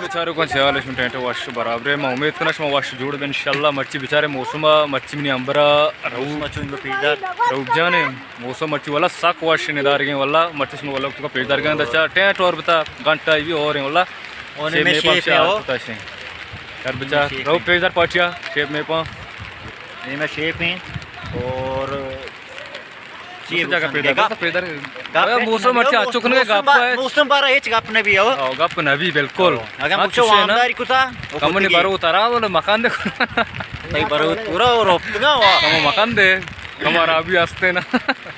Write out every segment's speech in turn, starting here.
بیچارے کن سیال شما ٹینٹ وش برابر ہے، ما امید کناں شما وش جوڑ بے انشاءاللہ۔ مرچی بیچارے موسم ءَ، مرچی منی امبر ءَ رؤ-، رؤف جان ہے۔ موسم مرچی واللہ سک وش ندارگیں، واللہ مرچی شما واللہ تو پیش دارگیں، دچا ٹینٹ اور بتا گھنٹہ بھی اور ہیں واللہ۔ اور شیپ میں میں پاں شیپ ہے شیار اور۔ پتا شیں۔ یار بچا، شیپ رؤ ہیں۔ پیش دار پاٹیا، شیپ میں پاں۔ یہ میں شیپ ہیں اور چی موسم جگہ بوسن پیدر، گپ۔ پیدر۔ گپ اے ہے۔ موسم اچھا، موسم اچھا کنگے گپ با-، ہے۔ موسم بارا ہچ گپ نہ بھی ہو۔ او، گپ نہ بھی بالکل۔ اگر ہاں، مجھے چوشے نا۔ وامداری کتا، کمنی برو ترا بولو مکان دے۔ تئی برو پورا اور ہفتگا ہوا۔ کم مکان دے، کم خرابی ہستے نا۔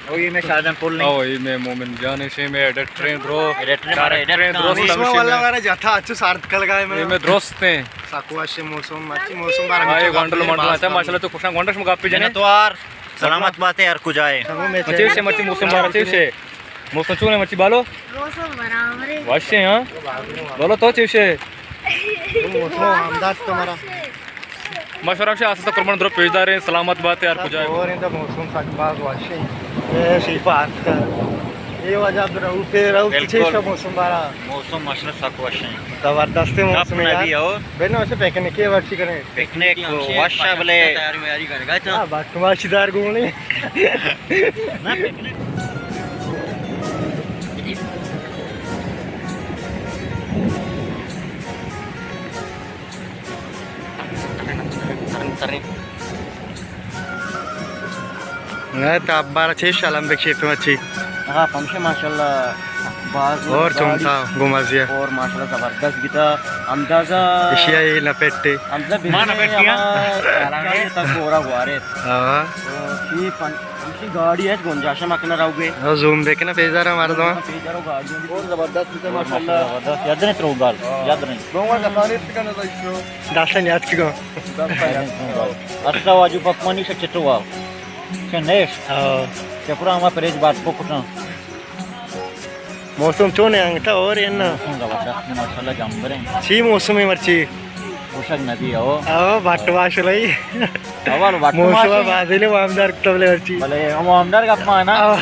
او، یہ میں شاہجان پل نہیں۔ او، یہ میں مومن جان ہے، شے میں ایڈیٹر ہیں درو۔ ایڈیٹر ہیں، ہمارا ڈائریکٹر ہیں ایڈیٹر درو، ہیں۔ سب واللہ شے میں۔ ہمارا جاتا اچھو سارت کل گئے میں۔ یہ میں درست ہیں۔ ساکو واشے موسم، مچی موسم بارا ہاں، یہ مچو گونڈل گپ مونڈل ہے۔ اچھا، ماشاءاللہ تو خوشاں گونڈل شما گپ جنے۔ تو آر سلامت بات ہے ہر کجائے۔ مچی سے مچی موسم بارا چی سے۔ موسم چون ہے مچی بالو؟ موسم برابر ہے۔ واشے ہاں۔ بالو تو چی سے۔ موسم آمدات تمہارا۔ ماشاءاللہ سے آسا قربان درو پیش داریں، سلامت بات ہے ہر کجائے۔ اور اندا موسم سک باز واشے۔ اے شی پارک کا۔ اے وجہ درو پہ رؤ بالکل۔ کچھ کا موسم بارا۔ موسم ماشاءاللہ سک واشے۔ زبردست گپ موسم ہے نہ یار۔ بھی ہو۔ بہن اسے پکنک کے ورچی کریں۔ پکنک وش بلے۔ تیاری میاری کرے گا تو۔ ہاں، بس تمہاری دار گونے۔ نہ، پکنک۔ نہ، تو ابارا چیش الم بکشی تو اچھی۔ ہاں، پمشے ماشاءاللہ۔ باز اور چون تھا گمازیا۔ اور ماشاءاللہ زبردست بیتا۔ اندازہ اشیا یہ لپٹے۔ اندازہ ما نہ بیٹی ہاں۔ ہاں، تک پورا گوارے۔ ہاں۔ تو یہ پن-، ہمشی گاڑی ہے، گنجائش ما کنا رہو گے۔ ہاں، زوم دیکھنا، پیزار ہمارا تو۔ پیزار گاڑی ہے۔ اور زبردست بیتا ماشاءاللہ۔ زبردست۔ یاد نہیں ترو گال، یاد نہیں۔ لوگوں کا کسانی تکنا تو ایشو۔ دستن یاد کی گو۔ دستن یاد کی گو۔ اصلا واجو پکمانی سے چٹو واو۔ سے نیش۔ ہاں۔ سے پورا ہما پریج بات پکٹا۔ موسم چون ہے انگتا اور ہے نا؟ موسم زبردست ہے، ماشاءاللہ جمبر ہیں۔ چی موسم ہے مرچی؟ پوشک ندی ہے وہ۔ او، بٹ واش لئی۔ اول بٹ موسم واش ہے۔ بادل وامدار کتب لے مرچی۔ بلے، ہم وامدار گپ مانا۔ او۔